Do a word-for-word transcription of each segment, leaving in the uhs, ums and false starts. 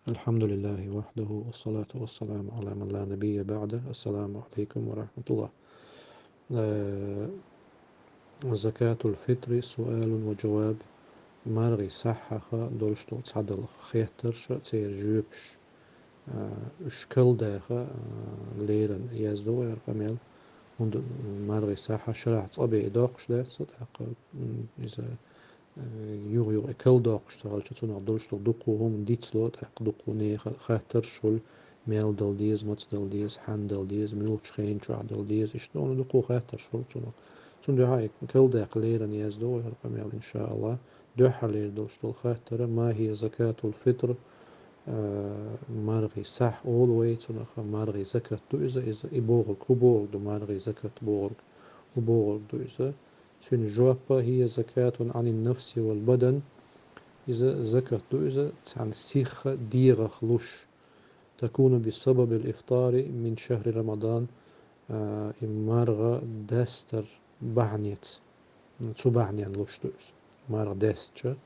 الحمد لله وحده والصلاة والسلام على من لا نبي بعده. السلام عليكم ورحمة الله. Э, زكاة الفطر سؤال وجواب. МаргӀи сахьаха долуш долу цхьадолу хеттарш а, церан жоьпаш. Э, уьш калдаха, э, леррина яздо вай хӀара къамел. ХӀунда маргӀи сахьа шарахь цкъа бен доккхуш дац со, тӀаккха, м, иза, э, юха-юха и калдоккхуш ца хилча, цунах долуш долу дуккха хӀума дицло, тӀаккха дуккха нехан хаттарш хуьлу, мел дала деза, маца дала деза, хьанна дала деза, муьлхачу хенан чохь дала деза, иштта хӀума дуккха хаттарш хуьлу цунах. Цундела и калдаккха леррина яздо вай хӀара къамел, иншааллахӀ. Дуьххьарлера долуш долу хаттар: ما هي زكاة الفطر؟ Э, маргӀи сахь олу вай цунах, маргӀи закат ду иза, иза и бохург, хӀун бохург ду маргӀи закат бохург, хӀун бохург ду иза? Цуьнан жоп: هي زكاة عن النفس والبدن. Иза закат ду иза цхьана сихха, дегӀах луш. تكون بسبب الإفطار من شهر رمضان. Э, и марха дастар бахьанеца, цу бахьаненна луш ду иза. Марха дастча,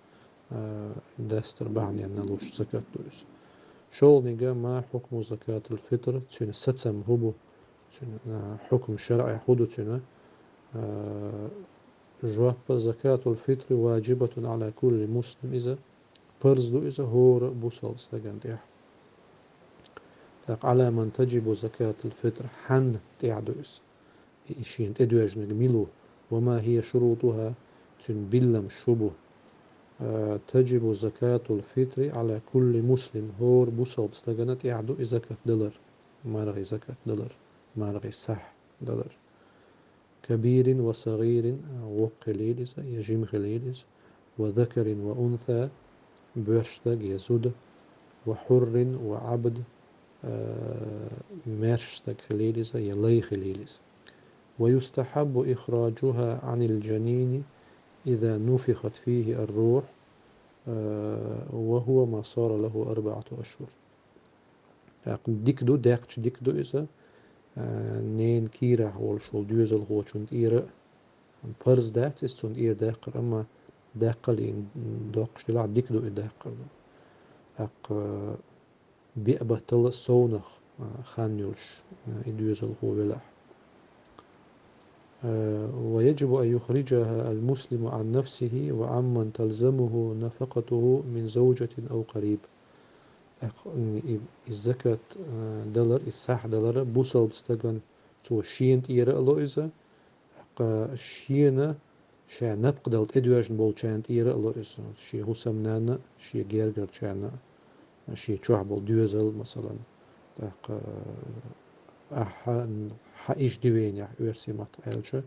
э, дастар бахьаненна луш закат ду иза. ШолгӀаниг: ما حكم زكاة الفطر, цуьнан сацам хӀун бу, цуьнан, э, хьукам шарӀехь хӀун ду цуьнан? Э, жоп: زكاة الفطر واجبة على كل مسلم, иза парз ду иза хӀора бусалба стагана тӀехь. ТӀаккха: على من تجب زكاة الفطر, хьанна тӀехь ду иза? И шена тӀедоьжнарг мила ву? وما هي شروطها, цуьнан билламаш хӀун бу? Э, تجب زكاة الفطر على كل مسلم, хӀора бусалба стагана тӀехь ду и закат далар, маргӀи закат далар, маргӀи сахь далар. كبير وصغير, воккха хилийла иза я жима хилийла иза, وذكر وأنثى, боьрша стаг я зуда, وحر وعبد, э, маьрша стаг хилийла иза я лай хилийла иза. ويستحب إخراجها عن الجنين إذا نفخت فيه الروح, э, وهو ما صار له أربعة أشهر. ТӀаккха дика ду, даьккхича дика ду иза, а, ненан кийрахь волуш волу доьзалхочунна тӀера а. Парз дац иза цунна тӀера даккхар, амма даккхалийна доккхуш делахь, дика ду и даккхар. ТӀаккха биъ баттал совнах, а, хан йолуш, а, и доьзалхо велахь. Э, ويجب أن يخرجها المسلم عن نفسه وعمن تلزمه نفقته من زوجة أو قريب. ТӀаккха, м, и, и закат, э, далар, и сахь далар бусалба стагана цо шена тӀера а ло иза, тӀаккха шена ша напха дала тӀедоьжна болчарна тӀера а ло иза, шен хӀусамнанна, шен гергарчарна, шен чохь болу доьзал, масалан. ТӀаккха, ахьа, хьан иждивенехь, оьрсийн маттахь аьлча,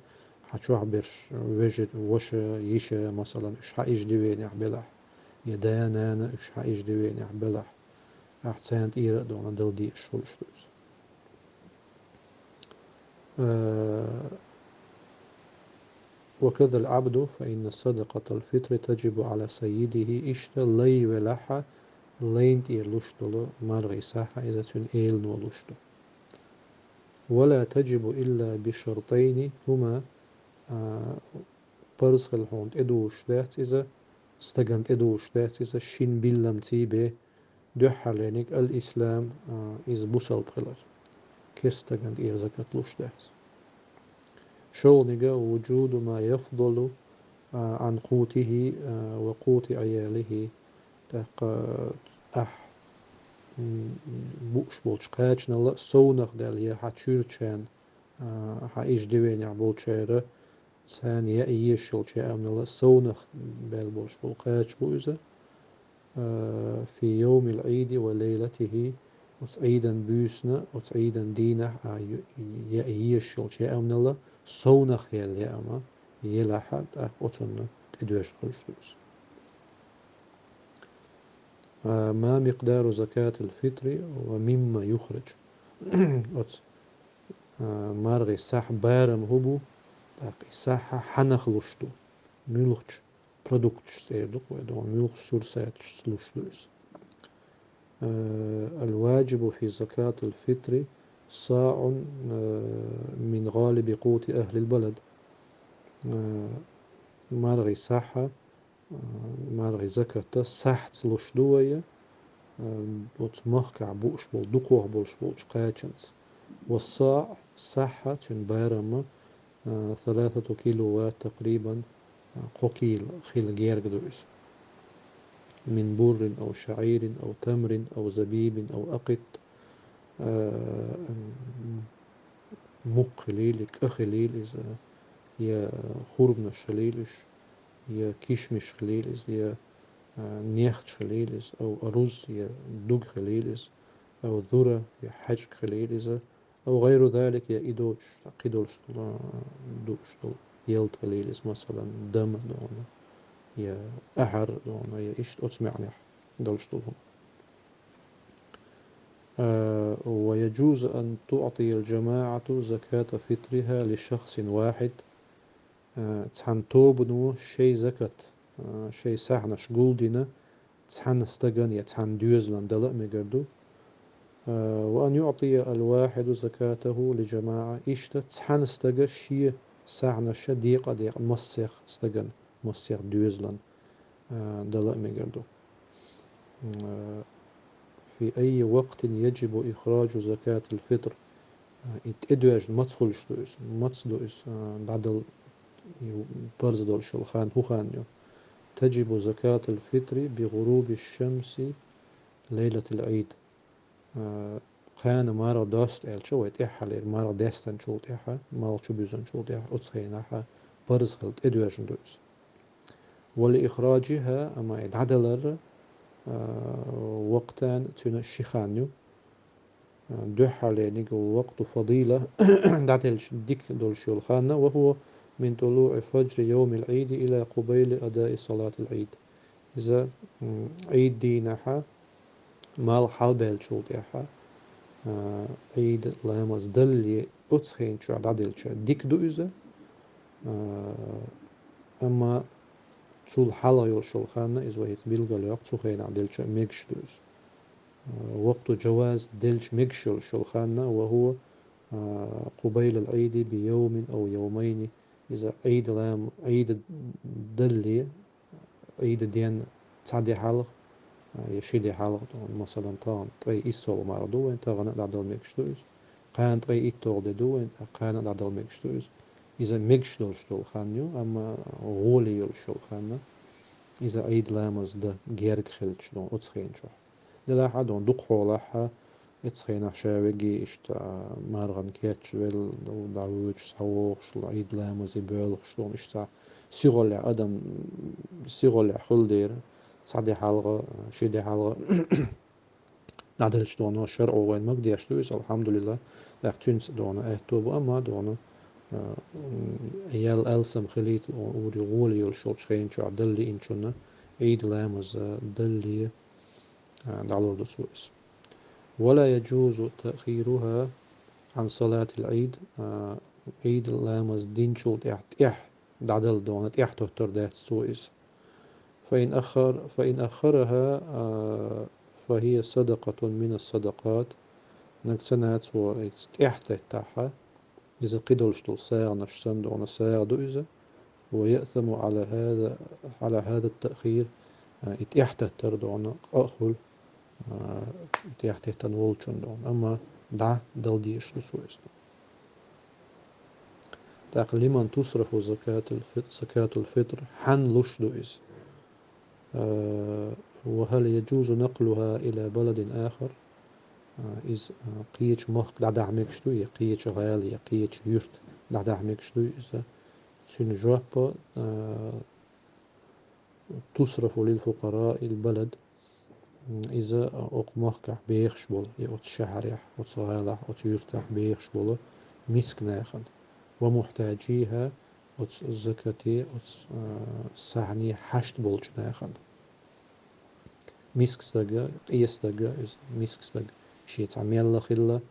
хьан чохь берш, вежа, ваша, йиша, масалан, уьш хьан иждивенехь белахь, я да-нана уьш хьан иждивенехь белахь, ахьа царна тӀера а дона дала дезаш хуьлуш ду иза. Э, وكذا العبد، فإن صدقة الفطر تجب على سيده, иштта лай велахьа, лайна тӀера луш долу маргӀий сахьа, иза цуьнан элано луш ду. ولا تجب إلا بشرطين هما, а, парз хила хьуна тӀедужуш дац иза, стагана тӀедужуш дац иза, шина билламций бен, дуьххьарлерниг ал-ислам, а, иза бусалба хилар. Керста стагана тӀера закат луш дац. ШолгӀаниг: وجود ما يفضل, а, عن قوته, а, وقوت عياله. ТӀаккха ахь, м, бууш болчу кхачанал совнах даьлла, я хьан чуьрачарна, а, хьан иждивенехь болчара, царна яа езаш йолчу яа аманал совнах баьлла болуш болу кхача бу иза. А, في يوم العيد وليلته, оцу Ӏийдан буьйсана, оцу Ӏийдан дийнахь, а, ю-, яа езаш йолчу яа аманал совнах яьлла яа ама елахьа, тӀаккха оцунна тӀедоьжна хуьлуш ду иза. А, ما مقدار زكاة الفطر ومما يخرج. Оцу, а, маргӀий сахь барам хӀун бу, тӀаккха и сахьа хьанах луш ду, муьлхачу продукташца эр ду-кх вай, догӀу муьлхачу сурсаташца луш ду иза. Э, الواجب في زكاة الفطر صاع, э, من غالب قوت أهل البلد. Э, маргӀий сахьа, э, маргӀий заката сахьца луш ду вай, а, оцу махкахь бууш болу, дукхох болуш болчу кхачанца. والصاع, сахьа, цуьнан барам, а, ثلاثة كيلوات تقريبا, а, кхо кийла хила герга ду иза. من بر أو شعير أو تمر أو زبيب أو أقط, а, м, мукх хилийла, кӀа хилийла иза, я хурманаш хилийла уьш, я кишмиш хилийла иза, я, а, нехча хилийла иза, أو أرز, я дуга хилийла иза, أو ذرة, я хьаьжкӀа хилийла иза, أو غير ذلك, я и доцуш, кхидолуш долу, а, дууш долу ялта хилийла иза, масала, дама дона, я ахьар дона, я иштта оцу маьӀнехь долуш долу хӀума. А, ويجوز أن تعطي الجماعة زكاة فطرها لشخص واحد. А, цхьана тобано шайн закат, а, шайн сахьнаш гулдина цхьана стагана я цхьана доьзална дала а мегар ду. А, وأن يعطي الواحد زكاته لجماعة. Иштта цхьана стага шен сахьнаш декъа а декъна массех стагана, массех доьзална, а, дала а мегар ду. А, في أي وقت يجب إخراج زكاة الفطر. А, и тӀедоьжна маца хуьлуш ду иза, маца ду иза, а, дӀадала и парз долуш йолу хан хӀун хан ю? تجب زكاة الفطر بغروب الشمس ليلة العيد. А, кхана марха доста аьлча, вай тӀаьххьалера марха даьстинчул тӀаьхьа, малх чу буьззинчул тӀаьхьа, оцу хенахь парз хила тӀедоьжна ду иза. ولإخراجها, амма и дӀадалар, а, وقتان, цуьнан ши хан ю. А, дуьххьарлерниг وقت فضيلة, дӀаделча дика долуш йолу хан, وهو من طلوع فجر يوم العيد إلى قبيل أداء صلاة العيد. Иза, м, Ӏийд дийнахьа малх хьалабаьллачул тӀаьхьа, а, Ӏийд ламаз далале оцу хенан чохь дӀаделча дика ду иза, а, амма цул хьалха йолуш йолу хан, иза вай хӀинца билгалйоккху, цу хенахь делча мегаш ду иза. А, وقت جواز, делча мегаш йолуш йолу хан, وهو, а, قبيل العيد بيوم أو يومين. Иза Ӏийд лам-, Ӏийд далале, Ӏийд ден цхьа де хьалха, а, я ши де хьалха, масалан, тахана ткъе иссалгӀа марха ду вайн, тахана а дӀадала мегаш ду иза. Кхана ткъе итталгӀа де ду вайн, кхана а дӀадала мегаш ду иза. Иза мегаш долуш долу хан ю, амма гӀоле йолуш йолу хан, иза Ӏийд ламаз дан герга хилча ду оцу хенан чохь. Делахь а ду дукха хьолахь, оцу хенахь ша веги иштта мархана кечвелла, дӀавоьдуш, схьавогӀуш, Ӏийд ламазе боьлхуш ду, иштта сигӀаллехь адам, сигӀаллехь хуьлу дера, цхьа де хьалха, ши де хьалха дӀаделча ду шарӀо вайн магадеш ду иза, алхьамдулиллахӀ, тӀаккха цуьнца ду аьтто бу, амма ду, а, м, ял алсам хилийта ури гӀоле йолуш йолчу хенан чохь далале инчунна Ӏийд ламаз далале, а, дӀалур ду цо иза. ولا يجوز تأخيرها عن صلاة العيد, а, Ӏийд ламаз динчул тӀаьхьа, тӀаьхьа дӀадала ду, тӀаьхьа тоттар дац цо иза. فإن أخر-، فإن أخرها, а, فهي صدقة من الصدقات. Нагахь санна цо иза тӀаьхьа теттахь, иза кхидолуш долу сагӀанаш санна ду, сагӀа ду иза. ويأثم على هذا، على هذا التأخير, а, и тӀаьхьататтар ду, къа а хуьлу, а, и тӀаьхьатеттина волчун ду. Амма дӀа дала дезаш ду цо иза. ТӀаккха لمن تصرف زكاة الفط-، زكاة الفطر, хьанна луш ду иза? А, وهل يجوز نقلها إلى بلد آخر؟ А, иза, а, кхечу махка дӀадахьа мегаш дуй, я кхечу гӀала, я кхечу юьрта дӀадахьа мегаш дуй иза? Цуьнан жоп, а, تصرف لفقراء البلد, м, иза, а, окху махкахь бехаш болу, я оцу шахьарехь, оцу гӀалахь, оцу юьртахь бехаш болу миска нахана. ومحتاجيها, оцу закате, оцу, а, сахьне хьашт болчу нахана. Миска стага, къе стага, иза миска стаг шен цхьа мелла хилла,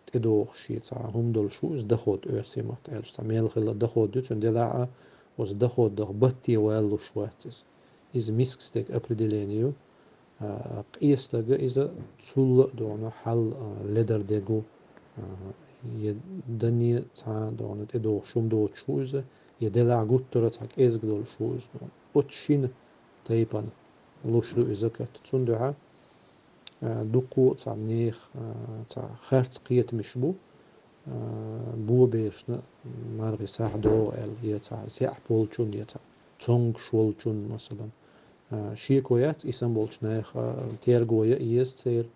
тӀедогӀуш шен цхьа хӀума долуш ву, иза доход оьрсийн маттахь аьлча, цхьа мелла хилла доход ю цуьнан, делахь а, оцу доходах батте валлуш вац иза. Иза миска стеган определение ю, а, къе стага иза цул а ду хьал, а, ледар дерг ву, а, я дане цхьа ду тӀедогӀуш хӀума доцуш ву иза, я делахь гуттара а цхьа кӀезиг долуш ву иза ду. Оцу шина тайпана луш ду иза закат. Цундуьхьа Дуккха а цхьа нехан цхьа харц кхетамаш бу, бо берашна маргӀи сахь догӀу аьлла, е цхьа саьӀап волчун, е цхьа цомгуш волчун, масала. Шеко яц, исам болчу наха терго ян а еза церан,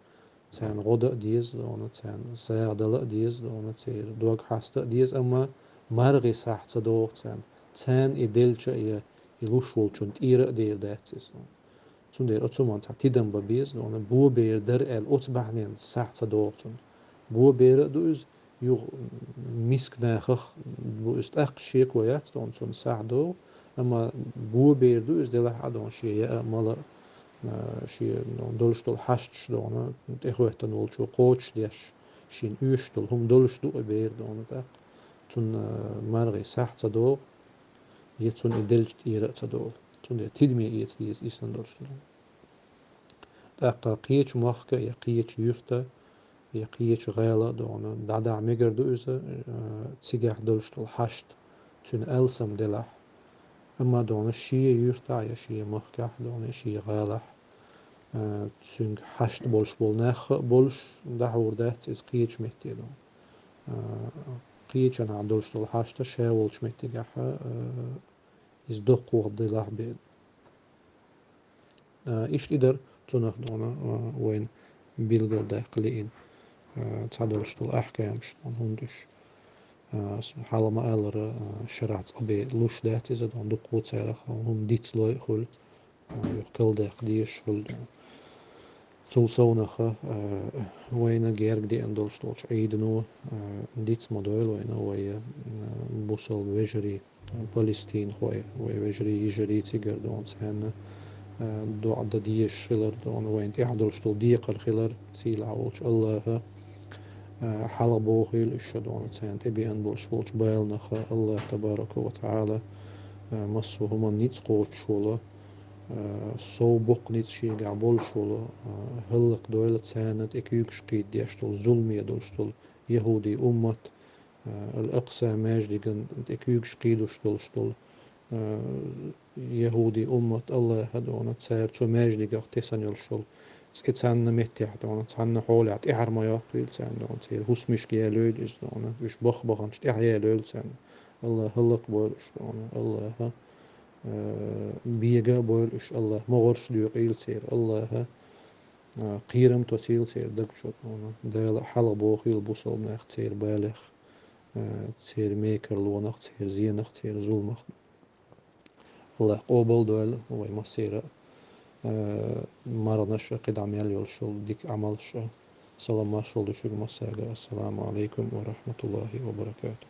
царна гӀо дан а деза, дона, царна сагӀа дала а деза, дона, церан дог хьаста а деза, амма маргӀи сахь ца догӀу царна. Царна и делча а, я и луш волчун тӀера а дер дац иза. Цундела оцу хӀуманна цхьа тидам бан беза, дона, бо бер дара аьлла, оцу бахьанена сахь ца догӀу цунна. Бо бер а ду иза, юха миска нахах бу иза, тӀаккха шеко яц, дона, цунна сахь догӀу, амма бо бер ду иза, делахь а, дона, шен яа а, мала а, шен, дона, долуш долу хьашташ, дона, тӀехӀоьттина волчо кхочушдеш, шена оьшуш долу хӀума долуш ду и бер, дона, тӀаккха цунна маргӀи сахь ца догӀу, я цунна и делча тӀера а ца догӀу. Цундела тидаме эца деза и санна долуш долу. ТӀаккха кхечу махка я кхечу юьрта, я кхечу гӀала, дона, дӀадахьа мегар ду иза, цигахь долуш долу хьашт цуьнан алсам делахь. Амма, дона, шен юьртахь я шен махкахь, дона, шен гӀалахь цуьнга хьашт болуш болу нах а болуш, дӀахьур дац иза кхечу метте, дона. Кхечанхьа долуш долу хьашт ша волчу меттигехь иза доккхох делахь бен. Иштта и дара цунах, дона, вайна билгалдаккха лиъна цхьадолуш долу ахькамаш, дона, хӀунда уьш, хьалха ма-аллара, шарахь цкъа бен луш дац иза, дона, дуккха а царах хӀума дицлой а хуьлу, юха калдаккха дезаш хуьлу, дона. Цул совнаха, вайна герга деана долуш долчу Ӏийдано диц ма дойла вайна, вай бусалба вежарий, палестинхой, вай вежарий, йижарий цигара, дона, царна доӀа дан дезаш хилар, дона, вайна тӀехь долуш долу декхар хилар, сийлахь волчу АллахӀа хьалхабохийла уьш, дона, царна тӀебеана болуш болчу баланах АллахӀ табарака ва таӀала массо а хӀуманна ницкъ кхочуш волу, сов боккха ницкъ шегахь болуш волу, хӀаллакдойла царна тӀе куьйгаш кхийдадеш долу, зуламе долуш долу яхӀудий уммат, Ал-Акъса маьждиган тӀе куьйгаш кхийдош долуш долу яхӀудий уммат, АллахӀа, дона, цара цу маьждигах тесна йолуш йолу цӀе цхьанна меттехь, дона, цхьанна хьолехь тӀаьхьара ма йоккхийла царна, дона, церан хӀусамашка ялойла иза, дона, уьш бах-баханчу тӀаьхьа ялойла царна. АллахӀ хӀаллакбойла уьш, дона, АллахӀа бега а бойла уьш, АллахӀа могӀарш доькъийла церан, АллахӀа кхерам тосийла церан даг чу, дона. Дала хьалхабохийла бусалба нах церан балех, церан мекарлонах, церан зенах, церан зуламах. АллахӀа къобалдойла вай массеран а марханаш а, кхидӀа мел йолуш йолу дика Ӏамалш а. Салам-маршалла ду шуьга массаьрга. Ассаламу Ӏалайкум ва рахьматуллахӀи ва баракатухӀ.